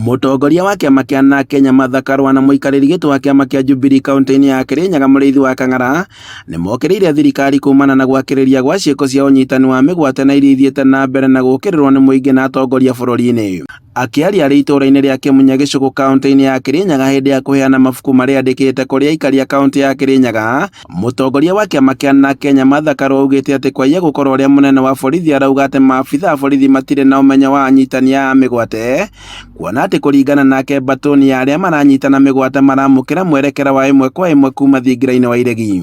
Mũtongoria wa kĩama kĩa na Kenya Martha Karua na mũikarĩri gĩtĩ wa kĩama kĩa Jubilee kaunti-inĩ ya Kirinyaga Mũrĩithi wa Kang'ara nĩ mokĩrĩire thirikari kumana na gwakĩrĩria gwa ciĩko cia ũnyitani wa mĩgwate na iria ithiĩte na mbere na gũkĩrĩrwo nĩ mũingĩ na atongoria bũrũri-inĩ. Akĩaria arĩ itũũra-inĩ rĩa Kĩmunya Gĩcũgũ kaunti-inĩ ya Kirinyaga hĩndĩ ya kũheana mabuku marĩa andĩkĩte kũrĩ aikari a kaunti ya Kirinyaga, mũtongoria wa kĩama kĩa na Kenya Martha Karua augĩte atĩ kwaiya gũkorwo ũrĩa mũnene wa borithi arauga atĩ maabitha a borithi matirĩ na ũmenyo wa anyitani aya a mĩgwate, kuona atĩ kũringana nake mbatũni ya arĩa maranyitana mĩgwate maramũkĩra mwerekera wa ĩmwe kwa ĩmwe kuma thingira-inĩ wa iregi.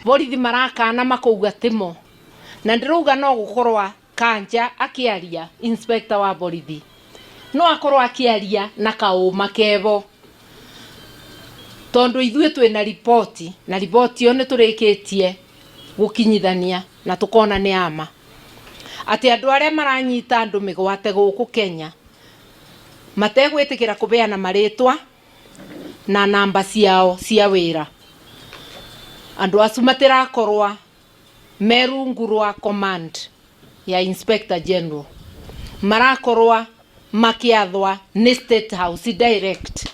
Borithi marakana makauga timo na ndĩrauga no gũkorwa Kanja akĩaria, inspector wa borithi no akorwo akĩaria na kaũma kebo tondu ithuĩ twĩna riboti na riboti ĩyo nĩ tũrĩkĩtie gũkinyithania na tũkona nĩ ama atĩ andũ arĩa maranyita andũ mĩgwate gũkũ Kenya mategwĩtĩkĩra kũbeana marĩtwa na namba ciao cia wĩra, andũ acu matirakorwa me rungu rwa command ya Inspector General marakorwa makiathwa ni State House direct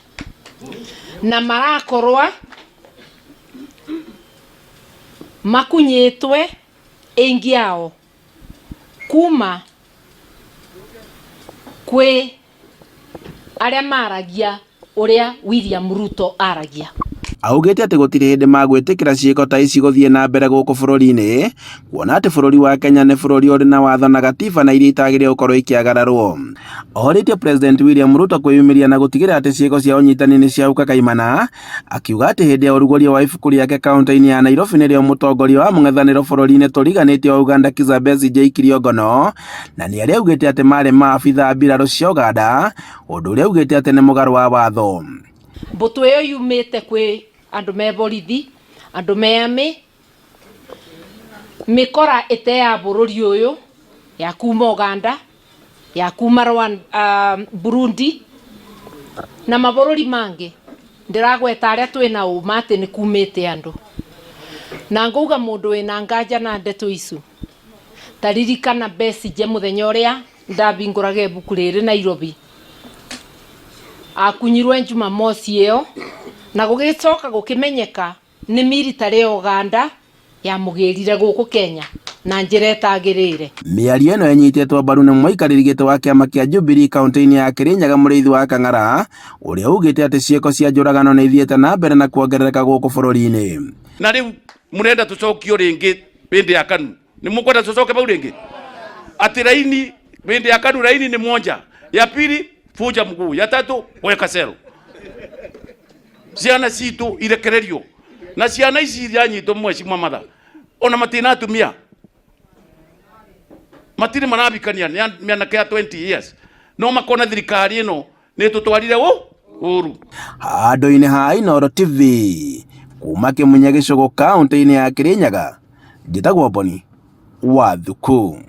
na marakorwa makunyitwe ingi yao kuma kwi aria maragia uria William Ruto aragia. Augĩte atĩ gũtirĩ hĩndĩ magwĩtĩkĩra ciĩko ta ici gũthiĩ na mbere gũkũ bũrũri-inĩ, kuona atĩ bũrũri wa Kenya nĩ bũrũri ũrĩ na watho na gatiba na iria itagĩrĩire gũkorwo ikĩagararwo. Orĩtie President William Ruto kwĩyumĩria na gũtigĩrĩra atĩ ciĩko cia ũnyitani nĩ ciahuka kaimana, akiuga atĩ hĩndĩ ya ũrugũria wa ibuku rĩake kaunti-inĩ ya Nairobi nĩrĩo mũtongoria wa mũng'ethanĩro bũrũri-inĩ tũriganĩtie wa Uganda Kizza Besigye aikirio ngono, na nĩ arĩa augĩte atĩ marĩ maabitha a mbirarũ cia Uganda, ũndũ ũrĩa augĩte atĩ nĩ mũgarũ wa watho. Mbũtũ ĩyo yumĩte kwĩ andũ me borithi, andũ me army, mĩkora ĩte ya bũrũri ũyũ ya kuma Uganda, ya kuma Rwanda, Burundi na mabũrũri mangĩ. Ndĩragweta arĩa twĩna ũma atĩ nĩ kumĩte andũ. Na ngauga mũndũ wĩna nganja na ndeto icu, ta ririkana Besigye mũthenya ũrĩa ndabingũraga ibuku rĩrĩ Nairobi. Akunyirwe Jumamosi ĩyo na gũgĩcoka gũkĩmenyeka nĩ military ya Uganda yamũgĩrire gũkũ Kenya na njĩra ĩtagĩrĩire. Mĩario ĩno ĩnyitĩtwo mbaru nĩ mũikarĩri gĩtĩ wa kĩama kĩa Jubilee kaunti-inĩ ya Kirinyaga Mũrĩithi wa Kang'ara, ũrĩa ugĩte atĩ ciĩko cia njũragano nĩ ithiĩte na mbere na kuongerereka gũkũ bũrũri-inĩ. Na rĩu mũrenda tũcokio rĩngĩ hĩndĩ ya KANU? Nĩ mũkwenda tũcoke bau rĩngĩ? Atĩ raini hĩndĩ ya KANU raini ni moja, ya pili vunja mguu, ya tatu weka sero. Ciana citũ irekererio na ciana ici iranyitwo mweci mamatha ona matina atumia matirĩ marabikania nĩ mĩanake ya 20 years no makona thirikari ĩno nĩ tũtwarire ũ ũru. Handũ-inĩ ha Inooro TV kuma Kĩmunya Gĩcũgũ kaunti-inĩ ya Kĩrĩnyaga, njĩtagwo Boni wa Thuku.